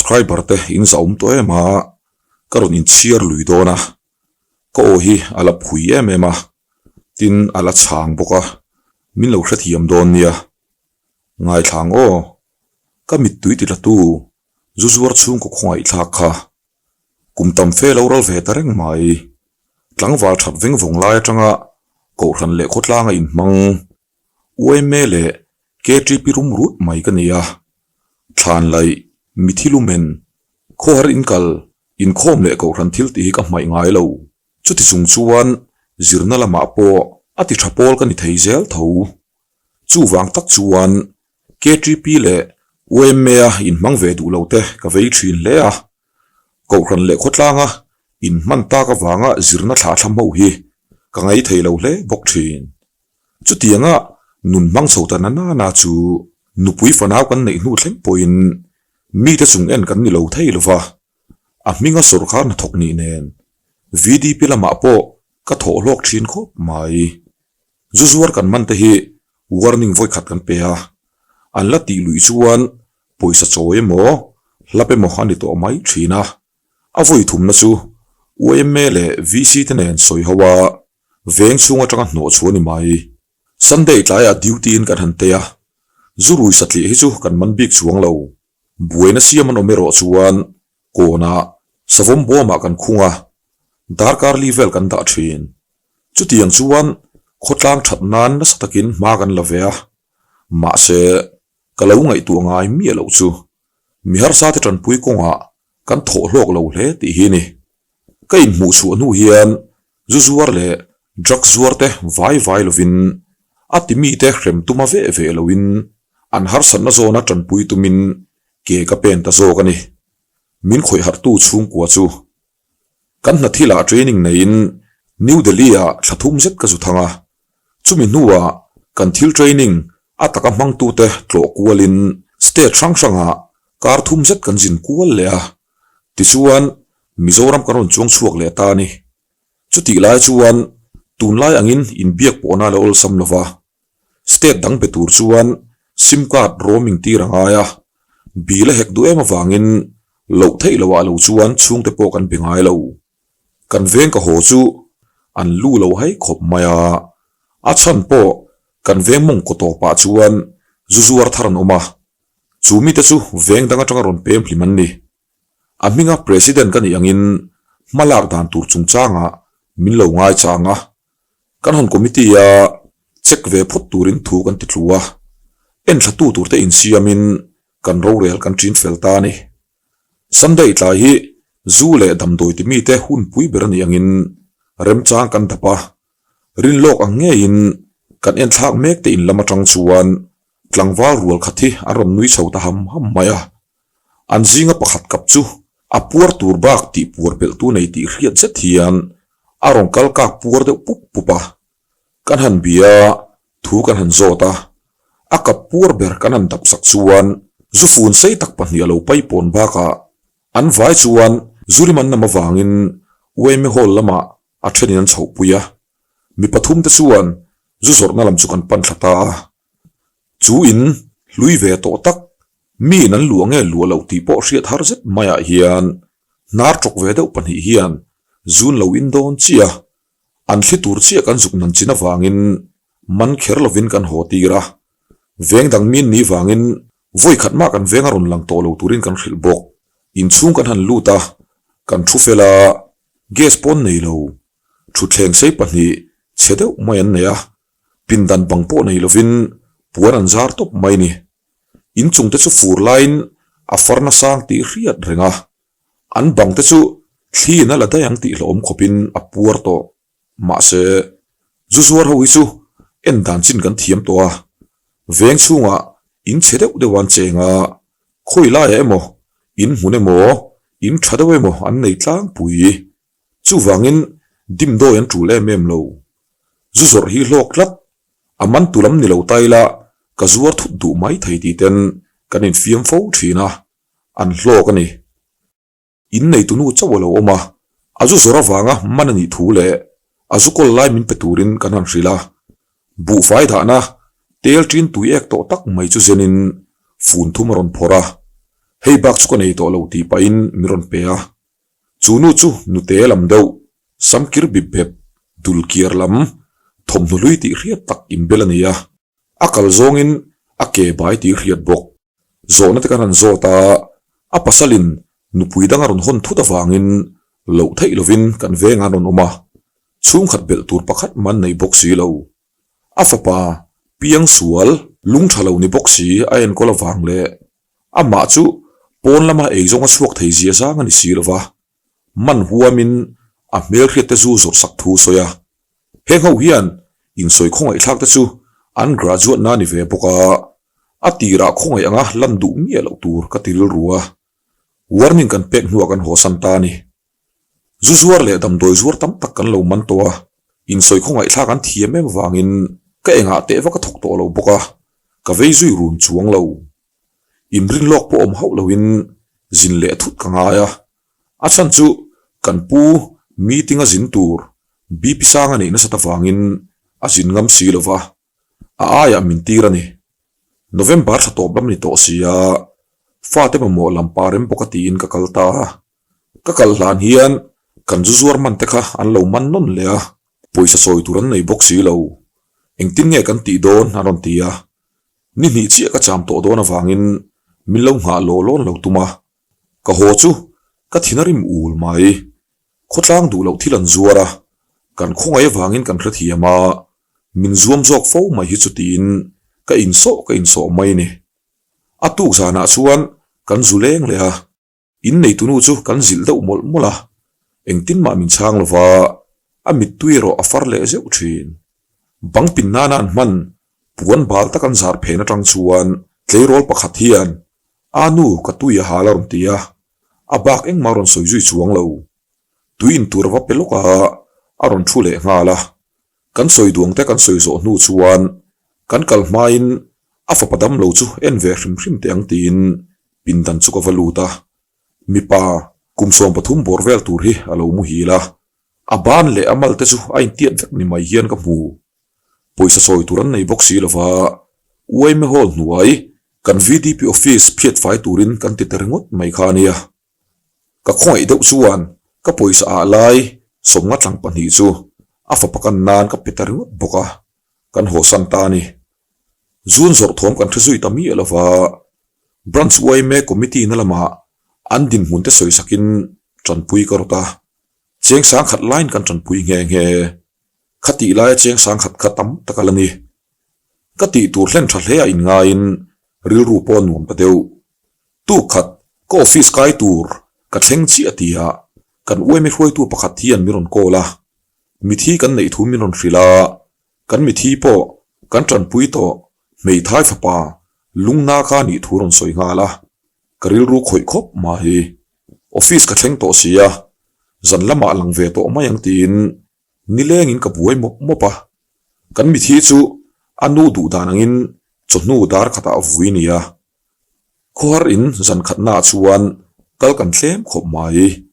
Subscriber te in zahawm tawh em a, ka rawn inchhiar lui dawn a, ka aw hi a la phui em em a, tin a la chhang bawk a, min lo hrethiam dawn nia. Ngaithlang aw, ka mittui ti tlatu zu zuar chhungkaw khawngaihthlak kha kum tam fe lo ral ve ta reng mai. Tlangval that veng vawng lai atanga Kohhran leh khawtlanga inhmang UMA leh KTP rum rut mai ka ni a, thlan laih, mithi lumen, khawhar inkal, inkhawm leh Kohhran thil tih hi ka hmaih ngai lo. Chuti chung chuan zirna lamah pawh a ti tha pawl ka ni thei zel tho. Chuvang tak chuan KTP leh UMA-a inhmang ve duh lo te ka vei thin hle a. Kohhran leh khawtlanga inhman tak avanga zirna thlah thlam ho hi ka ngai thei lo hle bawk thin. Chutianga nun hmang chho ta na nana chu nupui fanau kan neih hnu thleng pawhin mite chung en kan ni lo thei lo va, a hminga sawrkar hnathawk nih nen VDP lamah pawh ka thawh hlawk thin khawp mai. Zu zuar kan man te hi warning vawikhat kan pe a, an la tih luih chuan pawisa chawi emaw hlap emaw a ni tawh mai thin a. A vawi thumna chu UMA leh VC te nen sawi ho a, veng chhung atanga hnawh chhuah a ni mai. Sunday tlaiah duty in kan han tei a, zu rui satliah hi chu kan man bik chuang lo. Buaina siam an awm erawh chuan kawnah savawm bawmah kan khung a, darkar li vel kan dah thin. Chutiang chuan khawtlang that nan nasa takin hma kan la ve a, mahse ka lo ngaihtuah ngai miah loh chu mi harsa te tanpui kawngah kan thawh hlawk lo hle tih hi a ni. Ka inhmuh chhuah hnu hian zu zuar leh drugs zuar te vai vai lovin a ti mite hrem tuma veh veh loin an harsatna zawna tanpui tumin ke ka pen ta zawk a ni. Min khawih harhtu chhungkua chu Kan hna thilah training neiin New Delhi-ah thla thum zet ka zu thang a. Chumi hnuah kan thil training a taka hmangtute tlawh kualin state hrang hrangah kar thum zet kan zin kual leh a. Tichuan, Mizoram kan rawn chuang chhuak leh ta a ni. Chutih lai chuan tunlai angin inbiak pawhna a la awlsam lo va. State dang be tur chuan sim card roaming tir a ngai a, bill a hek duh em avangin loh theih loh ah lo chuan chhungte pawh kan be ngai lo. Kan veng ka haw chu an lu lo hai khawp mai a, a chhan pawh kan veng mawng kaw tawpah chuan zu zuar thar an awm a, chu mite chu veng dang atanga rawn pem hlim an ni. A hminga President ka nih angin hma lak dan tur chungchangah min lo ngaichang a, Kan han committee a check ve phawt turin thu kan ti tlu a, enthlatu turte insiamin kan rorel kan ṭin fel ta a ni. Sunday tlai hi zu leh damdawi ti mite hunpui ber a nih angin remchang kan dap a, rinlawk ang ngeiin kan enthlak mek te in lam aṭang chuan tlangval rual khat hi an rawn nui chho ta ham ham mai a. An zinga pakhat kap chu a puar tur bak tih puar belh tu nei tih hriat zet hian a rawn kal kak puar deuh pup pup a. Kan han bia thu kan han zawt a, a kap puar ber kan han dap sak chuan zu fun sei tak pahnih a lo pai pawn bakah an vai chuan zu rim an nam avangin Uaime Hall lamah a thenin an chhohpui a. Mi pathum te chuan zu zawrhna lam chu kan pan thla ta a. Chu in hlui ve tawh tak Miin an luah nge luah loh tih pawh hriat har zet maiah hian hnar tawk ve deuh pahnih hian zun lo in dawn chiah a, an thli tur chiah kan zuk nan chin avangin man kher lovin kan haw tir a, veng dang min ni vangin vawi khat mah kan veng a rawn lang tawh lo turin kan hrilh bawk. Inchhung kan han lut a, kan thu fel a, gas pawn nei lo, thutthleng sei pahnih chhe deuh mai an nei a, pindan bang pawh nei lovin puan an zar tawp mai ni. Inchung te chu fur laiin a far nasang tih hriat reng a, an bang te chu thliin a la daih ang tih hlauhawm khawpin a puar tawh. Mahse, zu zuar ho hi chu en dan chin kan thiam tawh a, veng chhungah in chhe deuh deuh an cheng a, khawi laiah emaw, in hmun emaw, in tha deuh emaw an nei tlangpui. Chuvangin dimdawi an tul em em lo. Zu zawrh hi hlawk tlat, a man tu lam ni lo ta ila ka zuar thut duh mai thei tih ten kan infiam fo thin a, an hlawk a ni. In neitu nu chauh a lo awm a, a zu zawrh avanga man a nih thu leh a zu kawl lai min pe turin kan han hrilh a. Buhfai dahna tel ṭin tui ek tawh tak mai chu zenin fun thum a rawn phawrh a. Hei bak chu ka nei tawh lo tih pahin min rawn pe a. Chu nu chu nute lam deuh, samkir bip bep, dul kiar lam, thawmhnaw hlui tih hriat tak inbel a ni a. A kal zawngin a ke bai tih hriat bawk. Zawhna te kan han zawt a, a pasalin nupui dang a rawn hawn thut avangin loh theih lovin kan vengah an rawn awm a, chhungkhat belh tur pakhat man nei bawk si lo. A fapa piang sual lung tha lo ni bawk si a enkawl avang leh amah chu pawn lama eizawng a chhuak thei zia zang a ni si lova, man huamin a hmelhriatte zu zawrh sak thu sawi a. Heng ho hian insawi khawngaihthlak te chu an graduate na ni ve bawk a, a tirah khawngaih anga lan duh miah loh tur ka ti rilru a, warning kan pek hnuah kan hawsan ta a ni. Zu zuar leh damdawi zuar tam tak kan lo man tawh a, insawi khawngaihthlak an thiam em vangin ka engah teh vak a thawk tawh lo bawk a, ka vei zui run chuang lo. Inrin lawk pawh awm hauh loin zin leh thut ka ngai a, A chhan chu kan pu meeting a zin tur BP sang a neih nasat avangin a zin ngam si lo va, a aiah min tir a ni. November thla tawp lam a ni tawh si a, fate mamawh lam pa rem bawk a tiin ka kal ta a. Ka kal hlan hian kan zu zuar man te kha an lo man nawn leh a, pawisa sawi tur an nei bawk si lo. Engtin nge kan tih dawn an rawn ti a, ni hnih chiah ka cham tawh dawn avangin min lo nghah law lawn lo tum a. Ka haw chu ka thin a rim ul mai. Khawtlang duh loh thil an zuar a, kan khawngaih avangin kan hrethiam a, min zuam zawk fo mai hi chu tiin ka insawh ka insawh mai ni. A tuk zanah chuan kan zu leng leh a, inneitunu chu kan zilh deuh mawlh mawlh a, engtin mah min chhang lova a mittui erawh a far leh zeuh thin. Bang pin nana an hman puan bal tak an zar phen atang chuan tleirawl pakhat hian A nu, ka tui a hal a rawn ti a, a bak engmah a rawn sawi zui chuang lo. Tui in tur a va pe lawk a, a rawn thu leh nghal a. Kan sawi duang te kan sawi zawh hnu chuan kan kal hmain a fapa dam lo chu en ve hrim hrim teh ang tiin pindan chu ka va lut a. Mipa kum 13 bawr vel tur hi a lo muhil a, a ban leh a mal te chu a intiat vek ni mai hian ka hmu. Pawisa sawi tur an nei bawk si lova, Uaime Hall hnuai kan VDP office phiat fai turin kan ti ta ringawt mai kha a nia. Ka khawngaih deuh chuan ka pawisa ah lai sawmnga tlang pahnih chu a fapa kan nan ka pe ta ringawt bawk a, kan hawsan ta a ni. Zun zawrh thawm kan hre zui ta miah lova, Branch Uaime Committee na lamah an dinhmun te sawi sakin tanpui ka rawt a, cheng sangkhat laiin kan tanpui nghe nghe. Kha tih laia cheng sangkhat kha tam tak a la ni. Ka tih tur hlen tha hle a inngaiin rilru pawh a nuam ta deuh. Tuk khat ka office kai tur ka thleng chiah tia kan uaimi hruaitu pakhat hian min rawn call a, mithi kan neih thu min rawn hrilh a, kan mithi pawh kan tanpui tawh hmeithai fapa lungna kha nih thu rawn sawi nghal a, ka rilru khawih khawp mai. Office ka thleng tawh si a, zan lamah lang ve tawh mai ang tiin Nilengin ka buai mawp mawp a, kan mithi chu a nu duh dan angin chawhnu dar khatah a vui nia. Khawhar in zan khatnaah chuan kal kan thlem khawp mai.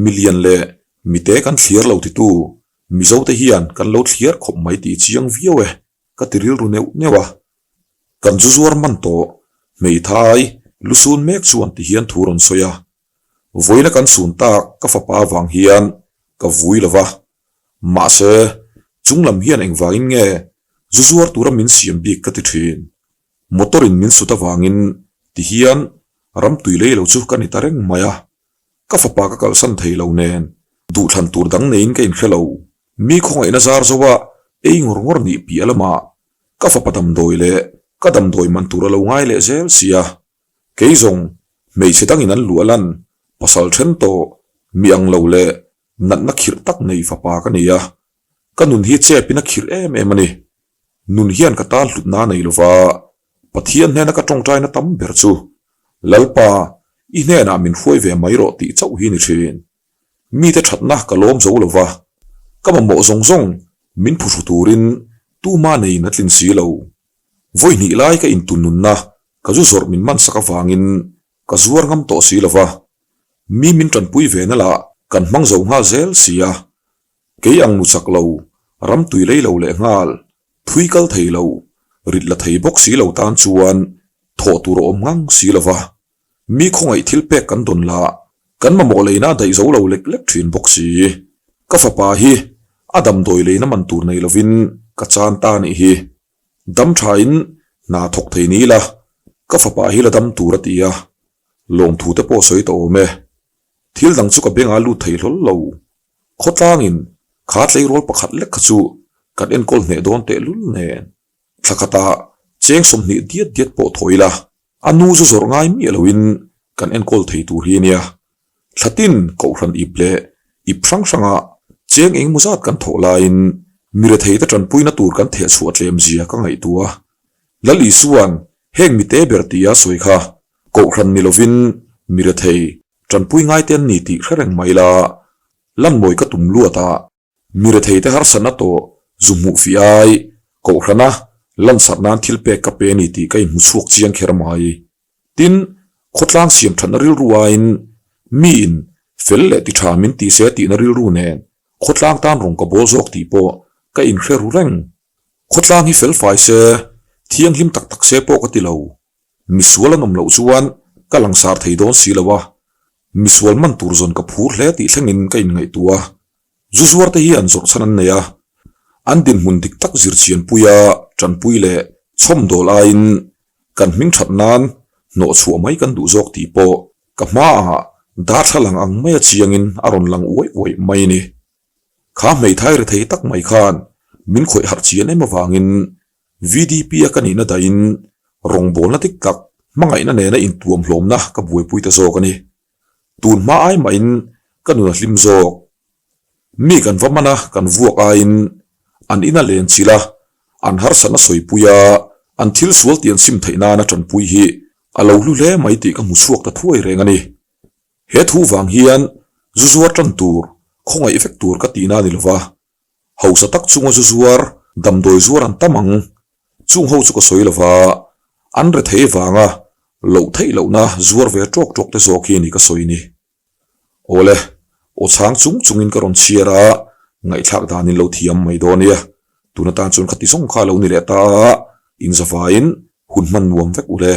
Milian leh mite kan thliar lo titu Mizote hian kan lo thliar khawp mai tih chiang viau e ka ti rilru neuh neuh a. Kan zu zuar man tawh hmeithai lusun mek chuan ti hian thu rawn sawi a. Vawiina kan chhun tak ka fapa avang hian ka vui lo va, mahse chung lam hian engvangin nge zu zuar tura min siam bik ka ti thin. Motor in min sut avangin ti hian ram tui lei lo chu ka ni ta reng mai a, ka fapa ka kalsan thei lo nen duhthlan tur dang neiin ka inhre lo. Mi khawngaihna zar zo a ei ngawr ngawr nih piah lamah ka fapa damdawi leh ka damdawi man tur a lo ngai leh zel sia. Kei zawng hmeichhe dangin an luah lan pasal then tawh mi ang lo leh natna khirh tak nei fapa ka nei a, ka nun hi chepin a khirh em em a ni. Nun hian ka tan hlutna a nei lova, Pathian hnena ka tawngtaina tam ber chu Lalpa, i hnenah min hruai ve mai rawh tih chauh hi ni thin. Mite thatna ka lawm zo lova, ka mamawh zawng zawng min phuhru turin tuma neiin a tlin si lo. Vawi hnih lai ka intun nunna ka zu zawrh min man sak avangin ka zuar ngam tawh si lo va, mi min tanpui ve na lah kan hmang zo nghal zel si a, kei ang nu chak lo, ram tui lei lo leh nghal, thui kal thei lo, rit la thei bawk si lo tan chuan thawh tur a awm ngang si lo va. Mi khawngaih thil pek kan dawn lah, kan mamawh leina a daih zo lo lek lek thin bawk si. Ka fapa hi a damdawi leina man tur nei lovin ka chan ta a nih hi. Dam thain hna thawk thei ni ila, ka fapa hi la dam tur a ti a, lawmthu te pawh sawi tawh awm e. Thil dang chu ka bengah lut thei hlawl lo. Khawtlangin kha tleirawl pakhat lek kha chu kan enkawl hneh dawn tehlul nen. Thla khatah cheng 20 diat diat pawh thaw ila, a nu zu zawrh ngai miah loin kan enkawl thei tur hi a nia. Thla tin kohhran ip leh ip hrang hrangah cheng engemaw zat kan thawh laiin mi retheite tanpuina tur kan theh chhuah tlem zia ka ngaihtuah. Lal Isua'n heng mite ber tia sawi kha kohhran ni lovin mi rethei tanpui ngaite an ni tih hre reng mai la, lanmawi ka tum luat a. Mi retheite harsatna tawh zu hmuh fih ai, kohhrana lansarh nan thil pek ka pe a ni tih ka inhmu chhuak chiang kher mai. Tin, khawtlang siam thatna rilru aiin miin fel leh ti tha min ti se tihna rilru nen khawtlang tan rawng ka bawl zawk tih pawh ka inhre ru reng. Khawtlang hi fel fai se, thianghlim tak tak se pawh ka ti lo. Misual an awm loh chuan ka langsar thei dawn si lo a, misual man tur zawn ka phur hle tih thlengin ka inngaihtuah a. Zu zuar te hian zawrh chhan an nei a, an dinhmun dik tak zir chianpuia tanpui leh chhawmdawl aiin kan hming that nan hnawh chhuah mai kan duh zawk tih pawh ka hmaah darthlalang ang maia chiangin a rawn lang uaih uaih mai a ni. Kha hmeithai rethei tak mai khan min khawih harh chian em avangin VDP a ka nihna dahin rawngbawlna dik tak hmangaihna nena intuamhlawmna ka buaipui ta zawk a ni. Tun hma ai mahin ka nun a hlim zawk. Mi kan va man a, kan vuak aiin an ina len chilh a, an harsatna sawipui a, an thil sual tih an sim theih nana tanpui hi a lo hlu hle mai tih ka hmu chhuak ta thuai reng a ni. He thu vang hian zu zuar tan tur, khawngaih vek tur ka tihna a ni lova, Hausa tak chunga zu zuar, damdawi zuar an tam ang. Chung ho chu ka sawi lova, an rethei vanga loh theih lohna zuar ve tawk tawk te zawk hi a ni ka sawi ni. Awle, aw chhang chung chungin ka rawn chhiar a, ngaihthlak danin lo thiam mai dawn nia. Tun atan chuan khati zawng kha a lo ni leh ta a, inzavaiin hun hman nuam vek u le.